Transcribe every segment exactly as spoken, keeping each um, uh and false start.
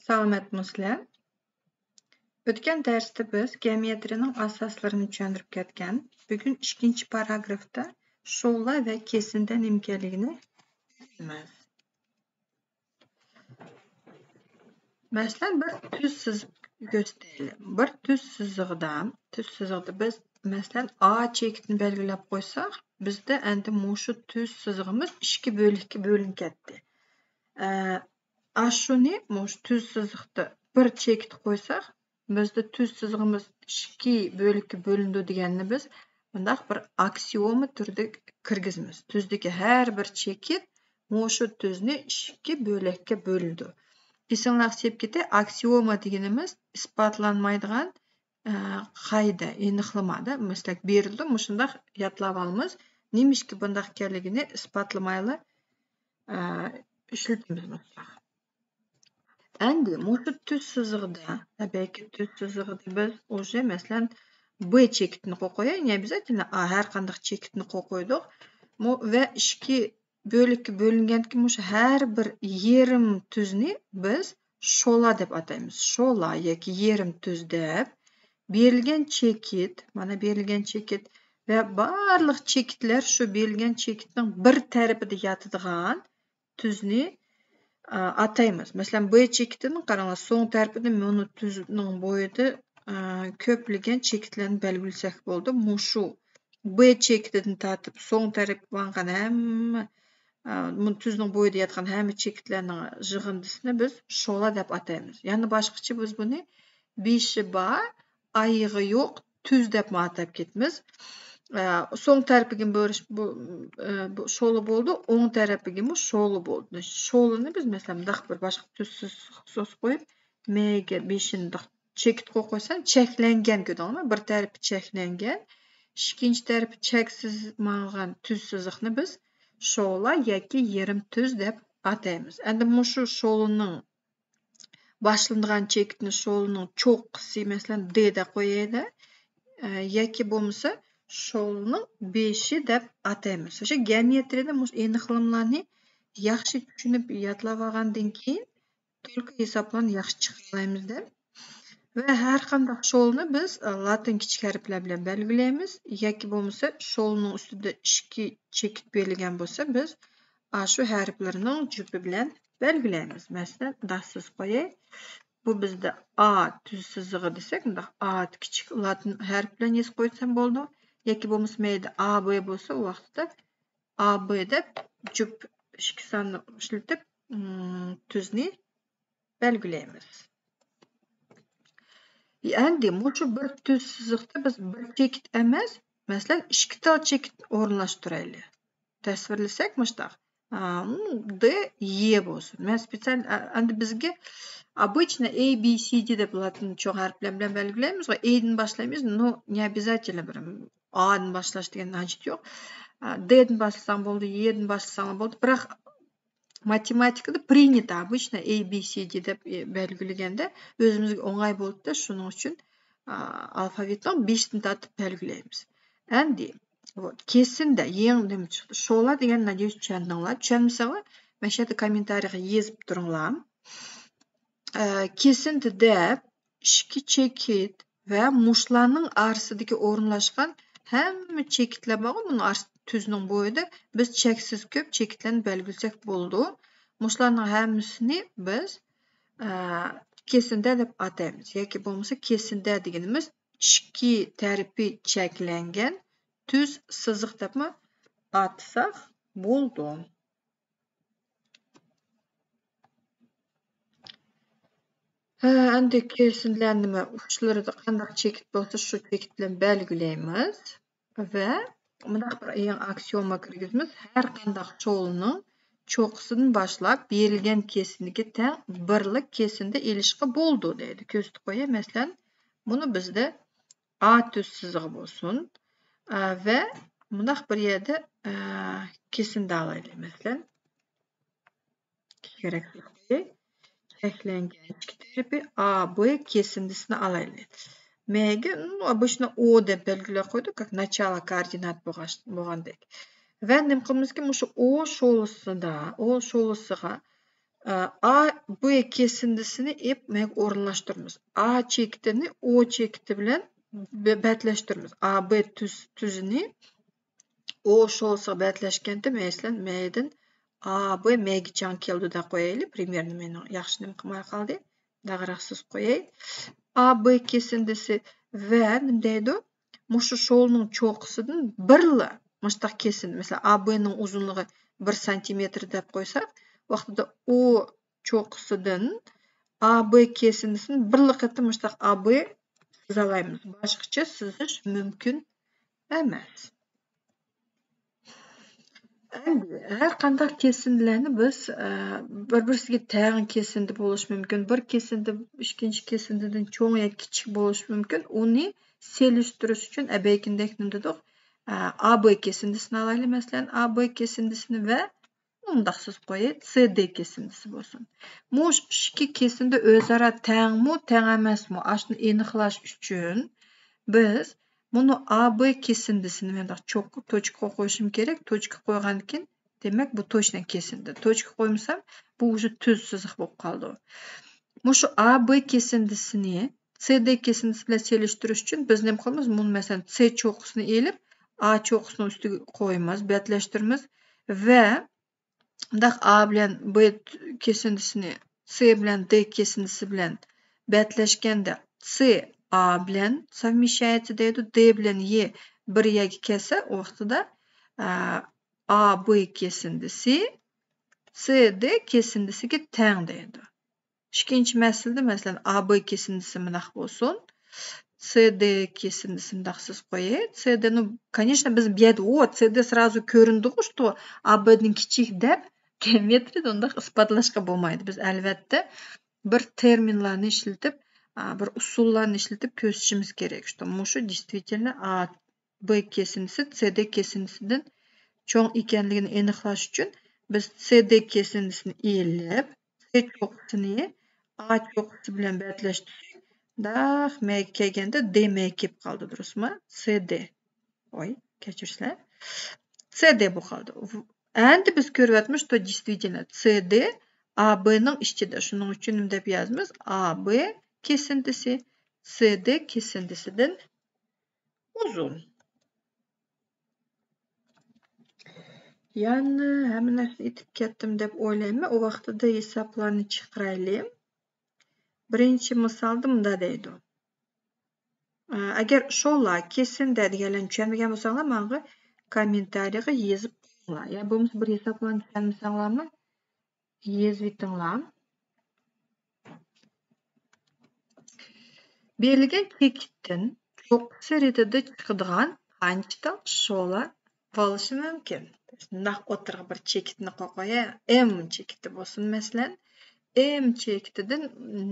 سالامەتمۇسىلەر؟ ئۆتكەن دەرستە بىز گېئومېتىرىيەنىڭ ئاساسلىرىنى چۈشەندۈرۈپ كەتكەن. بۈگۈن ئىككىنچى پاراگرافتا شولا ۋە كېسىندە نېمە ئىكەنلىكىنى بىلىمىز. مەسىلەن، بىر تۈز سىزىق كۆرسىتەيلى. بىر تۈز سىزىقدا، تۈز سىزىقدا بىز، مەسىلەن، ئا چېكىتىنى بەلگىلەپ قويساق، بىزدە ئەندى مۇشۇ تۈز سىزىقىمىز ئىككى بۆلەككە بۆلۈنۈپ كەتتى. ئە، ئاشۇنى مۇشۇ تۈز سىزىقتا بىر چېكىت قويساق، بىزدە تۈز سىزىقىمىز ئىككى بۆلەككە بۆلۈنىدۇ دېگەننى بىز مۇنداق بىر ئاكسىيوما تۈرىدە كىرگۈزىمىز. تۈزدىكى ھەر بىر چېكىت مۇشۇ تۈزنى ئىككى بۆلەككە بۆلىدۇ. ئېسىڭلارغا سېلىپ كېتەي، ئاكسىيوما دېگىنىمىز ئىسپاتلانمايدىغان، ئە، قائىدە، ئېنىقلىمادا، مەسىلەن، بېرىلىدۇ، مۇشۇنداق يادلاۋالىمىز. نېمىشقا بۇنداق ئىكەنلىكىنى ئىسپاتلىمايلا، ئە، ئىشلىتىمىز مۇشۇنداق. ئەندى مۇشۇ تۈز سىزىقدا، تەبىئىيكى تۈز سىزىقدا بىز ئۇژې، مەسىلەن، بې چېكىتىنى قويۇپ قوياي، не обязательно ئا، ھەر قانداق چېكىتنى قويۇپ قويدۇق. مۇ-، ۋە ئىككى بۆلەككە بۆلۈنگەندىكىن مۇشۇ ھەر بىر يېرىم تۈزنى بىز شولا دەپ ئاتايمىز. شولا ياكى يېرىم تۈز دەپ. بېرىلگەن چېكىت، مانا بېرىلگەن چېكىت ۋە بارلىق چېكىتلەر شۇ بېرىلگەن چېكىتنىڭ بىر تەرىپىدە ياتىدىغان تۈزنى، ئا، ئاتايمىز. مەسىلەن، بې چېكىتىنى قاراڭلار، سوڭ تەرىپىدە مانا تۈزنىڭ بويىدا، ئا، كۆپلىگەن چېكىتلەرنى بەلگىلىسەك بولىدۇ. مۇشۇ بې چېكىتىدىن تارتىپ سوڭ تەرەپكە ماڭغان ھەممە، ئا، مۇ-، تۈزنىڭ بويىدا ياتقان ھەممە چېكىتلەرنىڭ يىغىندىسىنى بىز شولا دەپ ئاتايمىز. يەنى باشقىچە بىز بۇنى بېشى بار، ئايىغى يوق تۈز دەپمۇ ئاتاپ كېتىمىز. ئە، سوڭ تەرىپىگىمۇ بۆرۈش-، بۇ، ئە، بۇ شولا بولدى، ئوڭ تەرىپىگىمۇ شولا بولدى. شولىنى بىز، مەسىلەن، مۇنداق بىر باشقا تۈز سىز-، سىز قويۇپ، مېگە بېشىنى چېكىت قويۇپ قويسام، چەكلەنگەن، كۆردۈڭلارمۇ؟ بىر تەرىپى چەكلەنگەن، ئىككىنچى تەرىپى چەكسىز ماڭغان تۈز سىزىقنى بىز شولا ياكى يېرىم تۈز دەپ ئاتايمىز. ئەندى مۇشۇ شولىنىڭ باشلىنىدىغان چېكىتنى شولىنىڭ چوققىسى، مەسىلەن، دې دەپ قويايلى، ئە، ياكى بولمىسا شولىنىڭ بېشى دەپ ئاتايمىز. ئاشۇ گېئومېتىرىيەدە مۇشۇ ئېنىقلىمىلارنى ياخشى چۈشىنىپ يادلاۋالغاندىن كېيىن، تولكا ھېسابلارنى ياخشى چىقىرالايمىز دەپ. ۋە ھەر قانداق شولىنى بىز، ئە، لاتىن كىچىك ھەرپلەر بىلەن بەلگىلەيمىز. ياكى بولمىسا شولىنىڭ ئۈستىدە ئىككى چېكىت بېرىلگەن بولسا، بىز ئاشۇ ھەرپلىرىنىڭ جۈپى بىلەن بەلگىلەيمىز. مەسىلەن، مۇنداق سىزىپ قوياي. بۇ بىزدە ئا تۈز سىزىقى دېسەك، مۇنداق ئا كىچىك لاتىن ھەرپ بىلەن يېزىپ قويسام بولىدۇ. ياكى بولمىسا مەيدە ئا بې بولسا، ئۇ ۋاقىتتا ئا بې دەپ جۈپ ئىككى ساننى ئىشلىتىپ، ئىم، تۈزنى بەلگىلەيمىز. ئەندى مۇشۇ بىر تۈز سىزىقتا بىز بىر چېكىت ئەمەس، مەسىلەن، ئىككى تال چېكىت ئورۇنلاشتۇرايلى. تەسۋىرلىسەك مۇشۇنداق. ئا، دې، يې بولسۇن. مەن سپېتسىيال-، ئا، ئەندى بىزگە ئابىچنو ئې بې سې دې دەپ لاتىن چوڭ ھەرپلەر بىلەن بەلگىلەيمىز، ئېدىن باشلايمىز، نو не обязательно بىر ئادىن باشلاش دېگەن ھاجىتى يوق. ئا، دېدىن باشلىساڭ بولدى، يېدىن باشلىساڭ بولدى. بىراق ماتېماتىكىدا принято обычно ئې بې سې دې دەپ، ئە، بەلگىلىگەندە ئۆزىمىزگە ئوڭاي بولىدۇ، شۇنىڭ ئۈچۈن، ئا، ئالفاۋىتنىڭ بېشىدىن تارتىپ بەلگىلەيمىز. ئەندى، ۋوت، كېسىندە يېڭى نېمە چىقتى؟ شولا دېگەن نادىيە چۈشەندىڭلار. چۈشەنمىسەڭلار، مەشەدە كوممېنتارىيغا يېزىپ تۇرۇڭلار. ئە، كېسىندە دەپ ئىككى چېكىت ۋە مۇشۇلارنىڭ ئارىسىدىكى ئورۇنلاشقان ھەممە چېكىتلەر بارغۇ، بۇنىڭ ئارىسىدا تۈزنىڭ بويىدا بىز چەكسىز كۆپ چېكىتلەرنى بەلگىلىسەك بولىدۇ. مۇشۇلارنىڭ ھەممىسىنى بىز، ئە، كېسىندە دەپ ئاتايمىز. ياكى بولمىسا كېسىندە دېگىنىمىز ئىككى تەرىپى چەكلەنگەن تۈز سىزىق دەپمۇ ئاتىساق بولىدۇ. ھە، ئەندى كېسىندىلەرنىمۇ ئۇچلىرىدا قانداق چېكىت بولسا، شۇ چېكىت بىلەن بەلگىلەيمىز. ۋە مۇنداق بىر يېڭى ئاكسىيوما كىرگۈزىمىز. ھەر قانداق شولىنىڭ چوققىسىدىن باشلاپ بېرىلگەن كېسىندىكى تەڭ بىرلىك كېسىندە ئېلىشقا بولىدۇ دەيدۇ. كۆرسىتىپ قوياي. مەسىلەن، بۇنى بىزدە ئا تۈز سىزىقى بولسۇن. ئا، ۋە مۇنداق بىر يەردە، ئا، كېسىندە ئالايلى. مەسىلەن، كېرەك چەكلەنگەن ئىككى تەرىپى ئا بې كېسىندىسىنى ئالايلى. مېگە، نو، ئوبىچنو ئو دەپ بەلگىلەپ قويدۇق، как начало координат بولغاچ-، بولغاندەك. ۋە نېمە قىلىمىزكى، مۇشۇ ئو شولىسىدا، ئو شولىسىغا، ئا، ئا، بې كېسىندىسىنى ئېلىپ مەگە ئورۇنلاشتۇرىمىز. ئا چېكىتىنى ئو چېكىتى بىلەن بە-، بەتلەشتۈرىمىز. ئا، بې تۈز-، تۈزىنى ئو شولىسىغا بەتلەشكەندە، مەسىلەن، مەيدىن ئا، بې مەگە چاڭ كېلىدۇ دەپ قويايلى. پرىمېرنى مېنىڭ ياخشى نېمە قىلماي قالدى. داغراقسىز قوياي. ئا، بې كېسىندىسى ۋە نېمە دەيدۇ؟ مۇشۇ شولىنىڭ چوققىسىدىن بىرلا مۇشتاق كېسىندى. مەسىلەن، ئا، بېنىڭ ئۇزۇنلۇقى بىر سانتىمېتىر دەپ قويساق، ۋاقتىدا ئو چوققىسىدىن ئا، بې كېسىندىسىنى بىرلا قېتىم مۇشتاق ئا، بې سىزالايمىز. باشقىچە سىزىش مۇمكىن ئەمەس. ئەمدى ھەر قانداق كېسىندىلەرنى بىز، ئە، بىر-بىرسىگە تەڭ كېسىندى بولۇشى مۇمكىن، بىر كېسىندى ئىككىنچى كېسىندىدىن چوڭ ياكى كىچىك بولۇشى مۇمكىن. ئۇنى سېلىشتۇرۇش ئۈچۈن ئەبەيكىندەك نېمە دېدۇق؟ ئە، ئا، بې كېسىندىسىنى ئالايلى، مەسىلەن، ئا، بې كېسىندىسىنى ۋە ئۇنداقسىز قوياي، سې دې كېسىندىسى بولسۇن. مۇشۇ ئىككى كېسىندى ئۆزئارا تەڭمۇ، تەڭ ئەمەسمۇ؟ ئاشۇنى ئېنىقلاش ئۈچۈن بىز مۇنۇ ئا، بې كېسىندىسىنى مۇنداق چوققا توچكا قويۇشۇم كېرەك. توچكا قويغاندىن كېيىن، دېمەك، بۇ توچنا كېسىندى. توچكا قويمىسام، بۇ ئۇژې تۈز سىزىق بولۇپ قالىدۇ. مۇشۇ ئا، بې كېسىندىسىنى سې دې كېسىندىسى بىلەن سېلىشتۇرۇش ئۈچۈن بىز نېمە قىلىمىز؟ مۇنى، مەسىلەن، سې چوققىسىنى ئېلىپ، ئا چوققىسىنىڭ ئۈستىگە قويىمىز، بەتلەشتۈرىمىز ۋە مۇنداق ئا بىلەن بې كېسىندىسىنى، سې بىلەن دې كېسىندىسى بىلەن بەتلەشكەندە، سې ئا بىلەن سوۋمېشچايتسى دەيدۇ، دې بىلەن يې بىر يەرگە كەلسە، ئۇ ۋاقتىدا، ئا، ئا بې كېسىندىسى سې دې كېسىندىسىگە تەڭ دەيدۇ. ئىككىنچى مەسىلىدە، مەسىلەن، ئا بې كېسىندىسى مۇنداق بولسۇن. سې دې كېسىندىسى مۇنداق سىز قوياي. سې دېنى، كونېچنو، بىز بۇ يەردە، ئو، سې دې سرازۇ كۆرۈندىغۇ، شتو ئا بېدىن كىچىك دەپ، گېئومېترىيەدە ئۇنداق ئىسپاتلاشقا بولمايدۇ. بىز، ئەلۋەتتە، بىر تېرمىنلارنى ئىشلىتىپ، ئا، بىر ئۇسۇللارنى ئىشلىتىپ كۆرسىتىشىمىز كېرەك. شتو مۇشۇ دېيستۋىتېلنو ئا بې كېسىندىسى سې دې كېسىندىسىدىن چوڭ ئىكەنلىكىنى ئېنىقلاش ئۈچۈن، بىز سې دې كېسىندىسىنى ئېلىپ، سې چوققىسىنى ئا چوققىسى بىلەن بەتلەشتۈرسەك، داق مەگە كەلگەندە، دې مەگە كېلىپ قالدى، دۇرۇسمۇ؟ سې دې. ئوي، كەچۈرسىلەر. سې دې بولۇپ قالدى. ئەمدى بىز كۆرۈۋاتىمىز، شتو دېيستۋىتېلنو سې دې ئا بېنىڭ ئىچىدە. شۇنىڭ ئۈچۈن نېمە دەپ يازىمىز؟ ئا بې كېسىندىسى سې دې كېسىندىسىدىن ئۇزۇن. يەنە ھەممە نەرسىنى ئېيتىپ كەتتىم دەپ ئويلايمەن. ئۇ ۋاقتىدا ھېسابلارنى چىقىرايلى. بىرىنچى مىسالدا مۇنداق دەيدۇ. ئە، ئەگەر شولا كېسىندە دېگەنلەرنى چۈشەنمىگەن بولساڭلار، ماڭا كوممېنتارىيغا يېزىپ قويۇڭلار. يا بولمىسا بىر ھېسابلارنى چۈشەنمىسەڭلارمۇ، يېزىۋېتىڭلار. بېرىلگەن چېكىتتىن چوققىسى رېتىدە چىقىدىغان قانچە تال شولا بولۇشى مۇمكىن؟ شۇنداق ئوتتۇرىغا بىر چېكىتنى قويۇپ قوياي، ئېم چېكىتى بولسۇن، مەسىلەن. ئېم چېكىتىدىن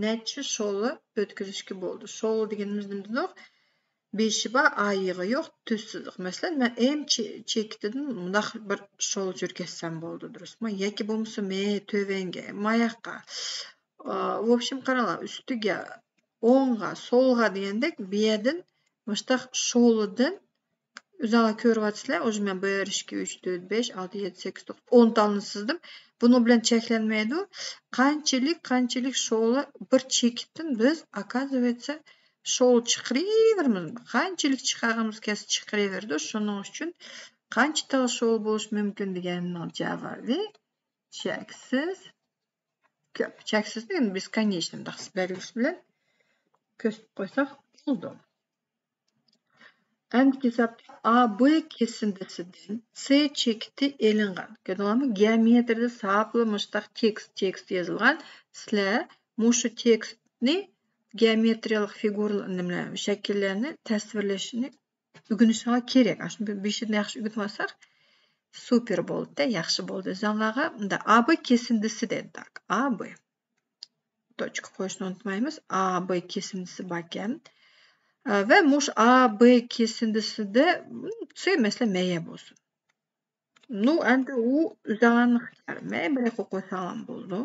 نەچچە شولا ئۆتكۈزۈشكە بولىدۇ؟ شولا دېگىنىمىز نېمە دېدۇق؟ بېشى بار، ئايىغى يوق، تۈز سىزىق. مەسىلەن، مەن ئېم چې-، چېكىتىدىن مۇنداق بىر شولا چۈركەتسەم بولىدۇ، دۇرۇسمۇ؟ ياكى بولمىسا مەن تۆۋەنگە، ماياققا، ئا، ۋوبشېم، قاراڭلار، ئۈستىگە، ئوڭغا، سولغا دېگەندەك، بۇ يەردىن مۇشتاق شولىدىن، ئۆزۈڭلار كۆرۈۋاتىسىلەر، ئۇژې مەن بىر، ئىككى، ئۈچ، تۆت، بەش، ئالتە، يەتتە، سەككىز، توققۇز، ئون تالنى سىزدىم. بۇنىڭ بىلەن چەكلەنمەيدۇ. قانچىلىك، قانچىلىك شولا بىر چېكىتتىن بىز، ئاكازىۋېتسە، شولا چىقىرىۋېرىمىز. قانچىلىك چىقارغىمىز كەلسە چىقىرىۋېرىدۇ. شۇنىڭ ئۈچۈن قانچە تال شولا بولۇشى مۇمكىن دېگەننىڭ جاۋابى چەكسىز كۆپ. چەكسىزنى بىز كونېچنوي مۇنداق بەلگىسى بىلەن كۆرسىتىپ قويساق بولىدۇ. ئەمدىكى ھېسابتا ئا بې كېسىندىسىدىن سې چېكىتى ئېلىنغان. كۆردۈڭلارمۇ؟ گېئومېترىيەدە ساپلا مۇشتاق تېكىست، تېكىست يېزىلغان. سىلەر مۇشۇ تېكىستنى گېئومېترىيەلىق فىگۇرا، نېمىلەر، شەكىللەرنى تەسۋىرلەشنى ئۆگىنىشىڭلار كېرەك. ئاشۇنى بېشىدىن ياخشى ئۆگىنىۋالساق، سۇپېر بولدى، ياخشى بولدى. ئۆزۈڭلارغا مۇنداق ئا بې كېسىندىسى دېدۇق. ئا بې. توچكا قويۇشنى ئۇنتۇمايمىز. ئا بې كېسىندىسى باركەن. ئە، ۋە مۇشۇ ئا بې كېسىندىسىدە، م، سې، مەسىلەن، مەيە بولسۇن. نۇ، ئەمدى ئۇ ئۆزۈڭلارنىڭ ئىختىيارى. مەيە بىر يەرگە قويساڭلارمۇ بولىدۇ.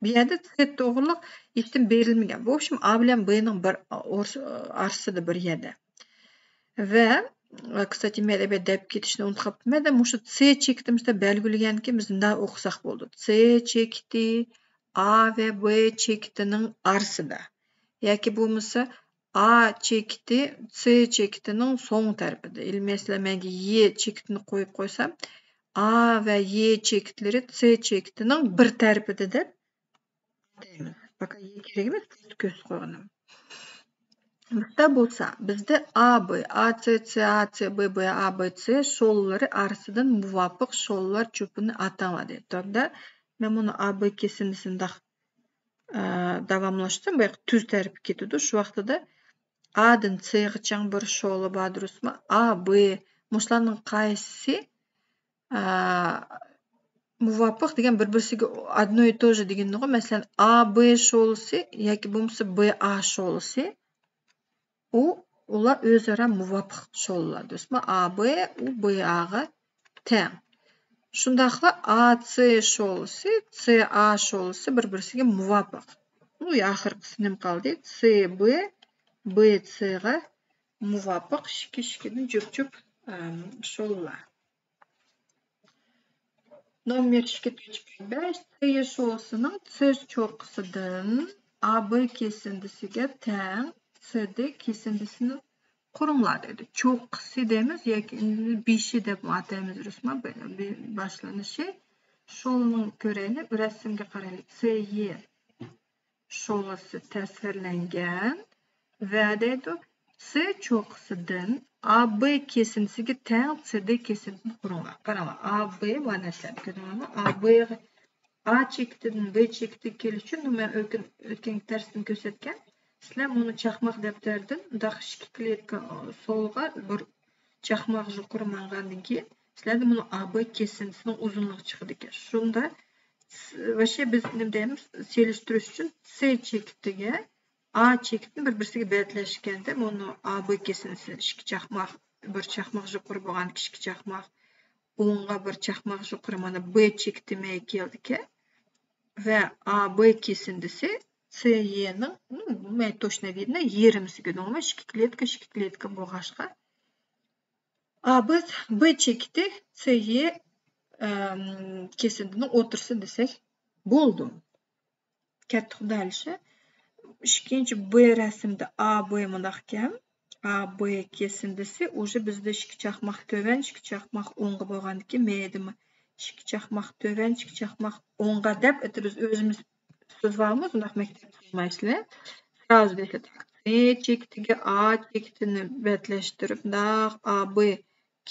بۇ يەردە سې توغرىلىق ھېچنېمە بېرىلمىگەن. بۇ، ئوبشېم، ئا بىلەن بېنىڭ بىر ئورس-، ئارىسىدا بىر يەردە. ۋە كىستاتى مەن دەپ كېتىشنى ئۇنتۇپ قاپتىمەن. مۇشۇ سى چېكىتىمىزدە بەلگىلىگەنكى بىز مۇنداق ئوقۇساق بولىدۇ. سى چېكىتى ئا ۋە بې چېكىتىنىڭ ئارىسىدا. ياكى بولمىسا ئا چېكىتى سى چېكىتىنىڭ سوڭ تەرىپىدە. ئىلى مەسىلەن، مەن يې چېكىتىنى قويۇپ قويسام، ئا ۋە يې چېكىتلىرى سى چېكىتىنىڭ بىر تەرىپىدە دەپ ئاتايمىز. پاكا يې كېرەك ئەمەس، كۆرسىتىپ قويغىنىم. مۇشۇنداق بولسا، بىزدە ئا بې، ئا سې، سې ئا، سې بې، بې ئا، بې سې شولىلىرى ئارىسىدىن مۇۋاپىق شولىلار چوپىنى ئاتاڭلار دەيدۇ. تۆۋەندە مەن بۇنى ئا بې كېسىندىسى مۇنداق، ئە، داۋاملاشتۇرسام، بايىقى تۈز تەرىپكە كېتىدۇ. شۇ ۋاقتىدا ئادىن سېغىچە بىر شولا بار، دۇرۇسمۇ؟ ئا بې، مۇشۇلارنىڭ قايسىسى ئا، مۇۋاپىق دېگەن بىر-بىرسىگە одно и то же دېگىنىغۇ. مەسىلەن، ئا بې شولىسى ياكى بولمىسا بې ئا شولىسى. ئۇ، ئۇلار ئۆزئارا مۇۋاپىق شولىلار. دۇرۇسمۇ؟ ئا بې ئۇ بې ئاغا تەڭ. شۇنداقلا ئا سې شولىسى، سې ئا شولىسى بىر-بىرسىگە مۇۋاپىق. ئۇ ئاخىرقىسى نېمە قالدى؟ سې بې، بې سېغا مۇۋاپىق ئىككى-ئىككىدىن جۈپ-جۈپ، ئەم، شولىلار. نومېر ئىككى تۆت بەش، سې شولىسىنىڭ سىز چوققىسىدىن ئا بې كېسىندىسىگە تەڭ سې دې كېسىندىسىنى قۇرۇڭلار دەيدۇ. چوققىسى دەيمىز ياكى بېشى دەپ ئاتايمىز، دۇرۇسمۇ؟ باشلىنىشى. شولىنىڭ كۆرەيلى، رەسىمگە قارايلى. سې يې شولىسى تەسۋىرلەنگەن ۋە دەيدۇ، سې چوققىسىدىن ئا بې كېسىندىسىگە تەڭ سې دې كېسىندىسىنى قۇرۇڭلار. قاراڭلار، ئا بې مانا سىلەر كۆردۈڭلارمۇ؟ ئا بې، ئا چېكىتىدىن بې چېكىتىگە كېلىش ئۈچۈن، مەن ئۆتكەن، ئۆتكەن دەرستىن كۆرسەتكەن. سىلەر مۇنى چاقماق دەپتەردىن مۇنداق ئىككى كلېتكا سولغا بىر چاقماق يۇقىرى ماڭغاندىن كېيىن، سىلەردە مۇنۇ ئا بې كېسىندىسىنىڭ ئۇزۇنلۇقى چىقىدىكەن. شۇندا، س-، ۋاپشې بىز نېمە دەيمىز؟ سېلىشتۇرۇش ئۈچۈن سې چېكىتىگە ئا چېكىتنى بىر-بىرسىگە بەتلەشكەندە، مۇنۇ ئا بې كېسىندىسى ئىككى چاقماق، بىر چاقماق يۇقىرى بولغان ئىككى چاقماق، ئوڭغا بىر چاقماق يۇقىرى، مانا، بې چېكىتى مەيگە كېلىدىكەن. ۋە ئا بې كېسىندىسى سې يېنىڭ، ну, مەن точно видно، يېرىمىسىگە دېدىم، ئىككى كلېتكا، ئىككى كلېتكا بولغاچقا، ئا بې، بې چېكىتى سې يې، ئەم، كېسىندىنىڭ ئوتتۇرىسى دېسەك بولىدۇ. كەتتۇق دەلىشى. ئىككىنچى بې رەسىمدە ئا بې مۇنداقكەن. ئا بې كېسىندىسى ئۇژې بىزدە ئىككى چاقماق تۆۋەن، ئىككى چاقماق ئوڭغا بولغاندىكىن، مەيدىمۇ ئىككى چاقماق تۆۋەن، ئىككى چاقماق ئوڭغا دەپ ئېتىرىز. ئۆزىمىز سۆز بارمۇ، شۇنداق مەكتەپتە قىلمايسىلەر. سرازۇ دەيسىلەر، سې چېكىتىگە ئا چېكىتىنى بەتلەشتۈرۈپ، مۇنداق ئا بې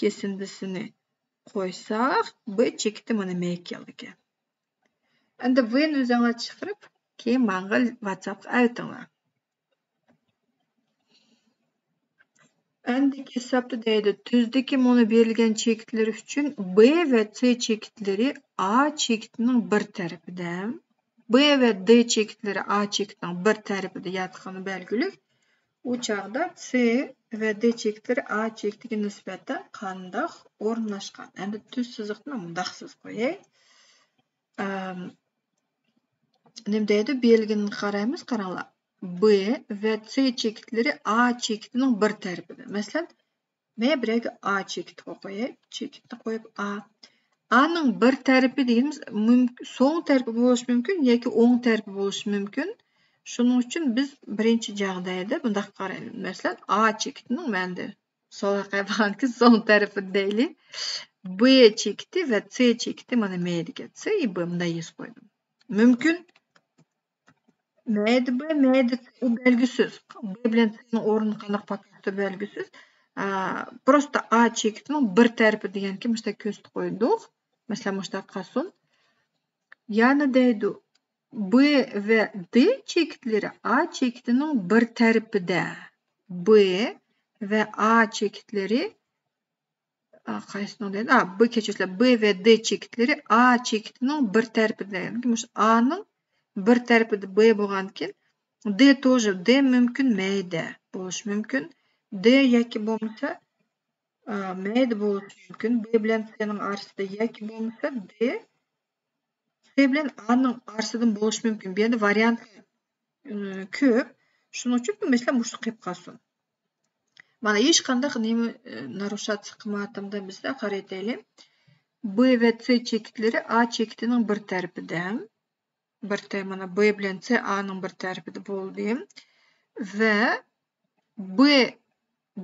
كېسىندىسىنى قويساق، بې چېكىتى مانا مەيگە كېلىدىكەن. ئەمدى بۇنى ئۆزۈڭلار چىقىرىپ، كېيىن ماڭا ۋاتساپقا ئەۋېتىڭلار. ئەندىكى ھېسابتا دەيدۇ، تۈزدىكى مۇنۇ بېرىلگەن چېكىتلىرى ئۈچۈن بې ۋە سې چېكىتلىرى ئا چېكىتىنىڭ بىر تەرىپىدە، بې ۋە دې چېكىتلىرى ئا چېكىتىنىڭ بىر تەرىپىدە ياتقىنى بەلگىلىك. ئۇ چاغدا سې ۋە دې چېكىتلىرى ئا چېكىتىگە نىسبەتەن قانداق ئورۇنلاشقان؟ ئەمدى تۈز سىزىقنى مۇنداق سىزىپ قوياي. ئەم، نېمە دەيدۇ؟ بېرىلگىنىنى قارايمىز، قاراڭلار. بې ۋە سې چېكىتلىرى ئا چېكىتىنىڭ بىر تەرىپىدە. مەسىلەن، مەن بىر يەرگە ئا چېكىتى قويۇپ قوياي. چېكىتنى قويۇپ، ئا. ئانىڭ بىر تەرىپى دېگىنىمىز مۇمك-، سوڭ تەرىپى بولۇشى مۇمكىن ياكى ئوڭ تەرىپى بولۇشى مۇمكىن. شۇنىڭ ئۈچۈن بىز بىرىنچى جاغدايدا بۇنداق قارايمىز. مەسىلەن، ئا چېكىتىنىڭ مەندە سولا قايتقانكى سوڭ تەرىپى دەيلى. بې چېكىتى ۋە سې چېكىتى مانا مەيدىكەن. سې بې مۇنداق يېزىپ قويدۇم. مۇمكىن مەيدە بې، مەيدە سې، ئۇ بەلگۈسىز. بې بىلەن سېنىڭ ئورنى قانداق پاكىتتا بەلگۈسىز. ئا، پروستا ئا چېكىتىنىڭ بىر تەرىپى دېگەنكى مۇشۇنداق كۆرسىتىپ قويدۇق. مەسىلەن، مۇشۇنداق قالسۇن. يەنە دەيدۇ، بې ۋە دې چېكىتلىرى ئا چېكىتىنىڭ بىر تەرىپىدە. بې ۋە ئا چېكىتلىرى، ئا، قايسىنىڭ دەيدۇ؟ ئا، بې، كەچۈرسىلەر، بې ۋە دې چېكىتلىرى ئا چېكىتىنىڭ بىر تەرىپىدە. يەنى مۇشۇ ئانىڭ بىر تەرىپىدە بې بولغاندىكىن، دې توژې، دې مۇمكىن مەيدە بولۇشى مۇمكىن. دې ياكى بولمىسا، ئا، مەيدە بولۇشى مۇمكىن. بې بىلەن سېنىڭ ئارىسىدا ياكى بولمىسا دې، سې بىلەن ئانىڭ ئارىسىدىن بولۇشى مۇمكىن. بۇ يەردە ۋارىيانتلار، ئى، كۆپ. شۇنىڭ ئۈچۈن بۇ مەسىلە مۇشۇ قېلىپ قالسۇن. مانا ھېچقانداق نېمە، ئى، نارۇشاتسىز قىلمايۋاتىمدا بىزدە قارايتەيلى. بې ۋە سې چېكىتلىرى ئا چېكىتىنىڭ بىر تەرىپىدە. بىر تەرەپ، مانا، بې بىلەن سې ئانىڭ بىر تەرىپىدە بولدى. ۋە بې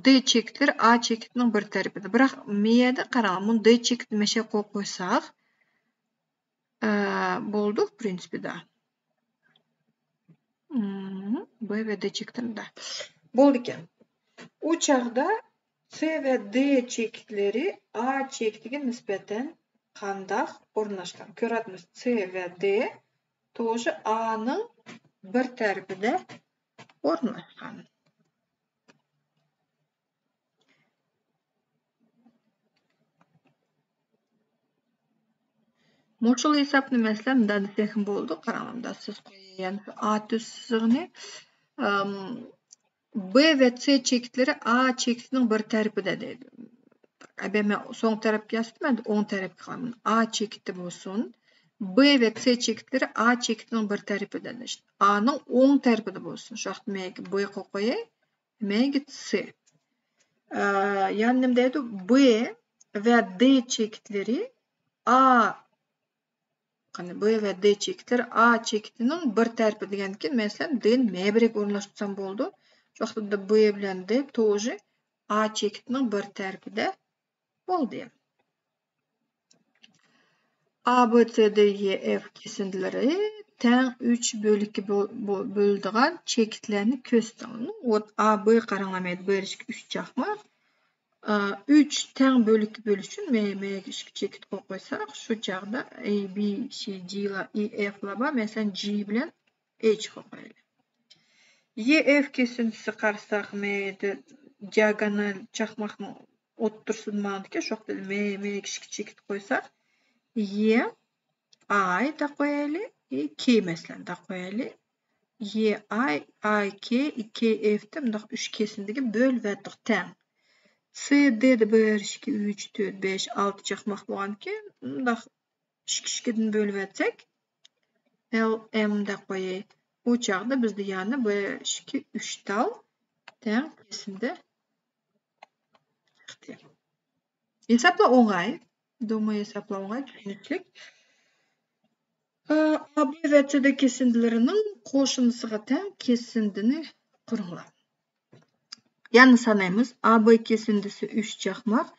دې چېكىتلىرى ئا چېكىتىنىڭ بىر تەرىپىدە. بىراق مېيەدە قاراڭ، مۇنى دې چېكىت مەشە قويۇپ قويساق، ئە، بولدى، в принципе، да. مم، بې ۋە دې چېكىتىنى، да. بولىدىكەن. ئۇ چاغدا سې ۋە دې چېكىتلىرى ئا چېكىتىگە نىسبەتەن قانداق ئورۇنلاشقان؟ كۆرۈۋاتىمىز، سې ۋە دې توژې ئانىڭ بىر تەرىپىدە ئورۇنلاشقان. مۇشۇ ھېسابنى، مەسىلەن، مۇنداق دېسەكمۇ بولىدۇ. قاراڭلار، مۇنداق سىز قويۇڭ، يەنى شۇ ئا تۈز سىزىقنى، ئەم، بې ۋە سې چېكىتلىرى ئا چېكىتىنىڭ بىر تەرىپىدە دەيدۇ. ئەگەر مەن سول تەرەپكە يازسام، مەن ئوڭ تەرەپكە قىلىمەن. ئا چېكىتى بولسۇن. بې ۋە سې چېكىتلىرى ئا چېكىتىنىڭ بىر تەرىپىدە. ئانىڭ ئوڭ تەرىپىدە بولسۇن. شۇ ۋاقىتتا مەن بې قويۇپ قوياي. مەيگىت سې. ئە، يەنى نېمە دەيدۇ؟ بې ۋە دې چېكىتلىرى ئا، قېنى، بې ۋە دې چېكىتلىرى ئا چېكىتىنىڭ بىر تەرىپى دېگەندىكىن، مەسىلەن، دېنى مەبىرەك ئورۇنلاشتۇرسام بولىدۇ. شۇ ۋاقىتتا بې بىلەن دې توژې ئا چېكىتىنىڭ بىر تەرىپىدە بولدى. ئا، بې، سې، دې، يې، ئېف كېسىندىلىرى تەڭ ئۈچ بۆلەككە بۆ-، بۆ-، بۆلىدىغان چېكىتلەرنى كۆرسىتىڭ. ئوت ئا، بې قاراڭلار، مەيدە بىر، ئىككى، ئۈچ چاقماق. ئا، ئۈچ تەڭ بۆلەككە بۆلۈش ئۈچۈن مەي-، مەيگە ئىككى چېكىت قويۇپ قويساق، شۇ چاغدا ئەي، بى، سى، جى لار، ئى، ئېف لار بار. مەسىلەن، جى بىلەن ئېيچ قويۇپ قويايلى. يې، ئېف كېسىندىسى قارىساق، مەيدە دىئاگونال چاقماقنىڭ ئوتتۇرىسىدا ماڭىدىكەن، شۇ ۋاقىتتا مەي-، مەيگە ئىككى چېكىت قويساق، يې، ئاي دەپ قويايلى، ئى، كې مەسىلەن دەپ قويايلى. يې، ئاي، ئاي، كې، ئى، كې، ئېف دە مۇنداق ئۈچ كېسىندىگە بۆلۈۋەتتۇق، تەڭ. سې، دې دە بىر، ئىككى، ئۈچ، تۆت، بەش، ئالتە چاقماق بولغانكەن، مۇنداق ئىككى ئىككىدىن بۆلۈۋەتسەك، ئېل ئېم دەپ قوياي. ئۇ چاغدا بىزدە يەنە بىر، ئىككى، ئۈچ تال تەڭ كېسىندە چىقتى. ھېسابلار ئوڭاي. دومى ھېسابلار ئوڭاي، چۈشىنىشلىك. ئا، بې ۋە سې، دې كېسىندىلىرىنىڭ قوشۇندىسىغا تەڭ كېسىندىنى قۇرۇڭلار. يەنە سانايمىز. ئا بې كېسىندىسى ئۈچ چاقماق،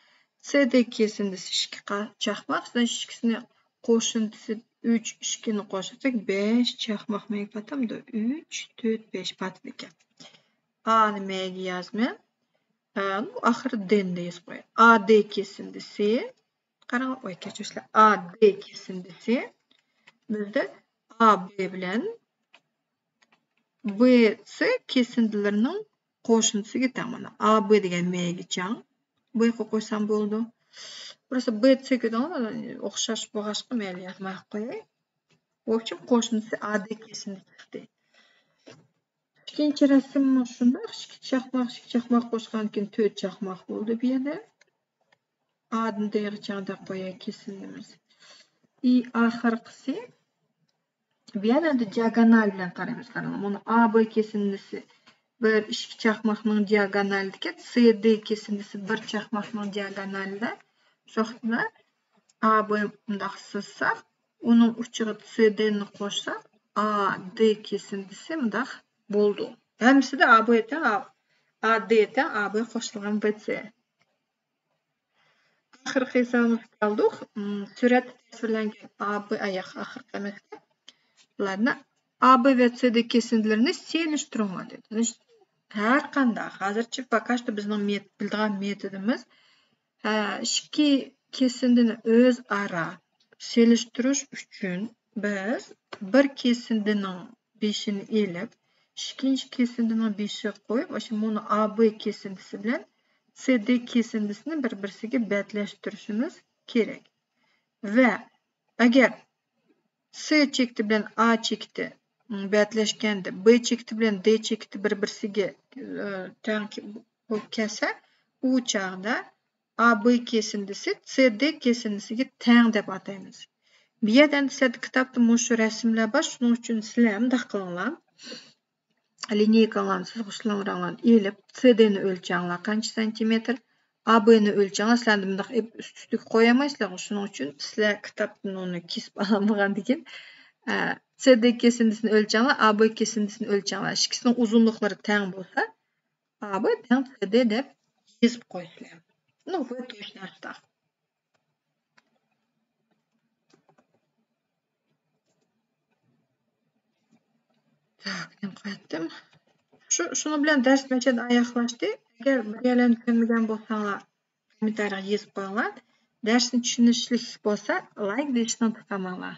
سې دې كېسىندىسى ئىككى قا-، چاقماق. سىلەر ئىككىسىنى قوشۇندىسى ئۈچ، ئىككىنى قوشساق بەش چاقماق مەيگە پاتامدۇ؟ ئۈچ، تۆت، بەش پاتىدىكەن. ئانى مەيگە يازىمەن. ئا، ئاخىرى دېنى يېزىپ قوياي. ئا دې كېسىندىسى. قاراڭ، ۋاي، كەچۈرۈڭلار. ئا دې كېسىندىسى بىزدە ئا بې بىلەن بې سې كېسىندىلىرىنىڭ قوشۇندىسىگە تەڭ. مانا، ئا بې دېگەن مەيگە چاڭ. بې قويۇپ قويسام بولىدۇ. بۇراسى بې سې كۆردۈڭلار، ئوخشاش بولغاچقا مەيلى يازماي قوياي. ۋوبچۇم، قوشۇندىسى ئا دې كېسىندە چىقتى. ئىككىنچى رەسىممۇ شۇنداق، ئىككى چاقماق، ئىككى چاقماق قوشقاندىن كېيىن تۆت چاقماق بولدى بۇ يەردە. ئادىن دېغىچە دەپ قوياي كېسىندىمىز. ئى ئاخىرقىسى. بۇ يەردە ئەمدى دىئاگونال بىلەن قارايمىز، قاراڭ. مانا ئا بې كېسىندىسى بىر، ئىككى چاقماقنىڭ دىئاگونالىدىكەن، سې دې كېسىندىسى بىر چاقماقنىڭ دىئاگونالىدا. شۇ ۋاقىتتا ئا بې مۇنداق سىزساق، ئۇنىڭ ئۇچىغا سې دېنى قوشساق، ئا دې كېسىندىسى مۇنداق بولىدۇ. ھەممىسىدە ئا بې تەڭ، ئا، ئا دې تەڭ ئا بې قوشۇلغان بې سې. ئاخىرقى ھېسابىمىزغا كەلدۇق. مم، سۈرەتتە تەسۋىرلەنگەن ئا بې، ئاياق ئاخىرقى ئەمەسكەن. بۇلارنى ئا بې ۋە سې دې كېسىندىلىرىنى سېلىشتۇرۇڭلار دېدى. ھەر قانداق، ھازىرچە پاكا شتو بىزنىڭ مېت-، بىلىدىغان مېتودىمىز، ھە، ئىككى كېسىندىنى ئۆزئارا سېلىشتۇرۇش ئۈچۈن بىز بىر كېسىندىنىڭ بېشىنى ئېلىپ، ئىككىنچى كېسىندىنىڭ بېشىغا قويۇپ، ئاشۇ مۇنۇ ئا بې كېسىندىسى بىلەن سې دې كېسىندىسىنى بىر-بىرسىگە بەتلەشتۈرۈشىمىز كېرەك. ۋە ئەگەر سې چېكىتى بىلەن ئا چېكىتى، م، بەتلەشكەندە، بې چېكىتى بىلەن دې چېكىتى بىر-بىرسىگە، ئى، تەڭ بولۇپ كەلسە، ئۇ چاغدا ئا بې كېسىندىسى سې دې كېسىندىسىگە تەڭ دەپ ئاتايمىز. بۇ يەردە ئەمدى سىلەردە كىتابتا مۇشۇ رەسىملەر بار، شۇنىڭ ئۈچۈن سىلەر مۇنداق قىلىڭلار. لىنىيكاڭلارنى، سىزغۇچلىرىڭلارنى ئېلىپ، سىدىنى ئۆلچەڭلار، قانچە سانتىمېتىر، ئابىنى ئۆلچەڭلار. سىلەر مۇنداق ئېلىپ ئۈست-ئۈستىگە قويالمايسىلەر، شۇنىڭ ئۈچۈن سىلەر كىتابتىن ئۇنى كېسىپ ئالالمىغاندىكىن، ئە، سىدى كېسىندىسىنى ئۆلچەڭلار، ئابى كېسىندىسىنى ئۆلچەڭلار. ئىككىسىنىڭ ئۇزۇنلۇقلىرى تەڭ بولسا، ئابى تەڭ سىدى دەپ يېزىپ قويىسىلەر. Ну, вы точно так. Так، نېمە قىلاتتىم؟ شۇ، شۇنىڭ بىلەن دەرس مەشەدە ئاياغلاشتى. ئەگەر بىر يەرلەرنى كۆرمىگەن بولساڭلار، كوممېنتارىيغا يېزىپ قويۇڭلار. دەرسنى چۈشىنىشلىك بولسا، لايك بېسىشنى ئۇنتۇپ قالماڭلار.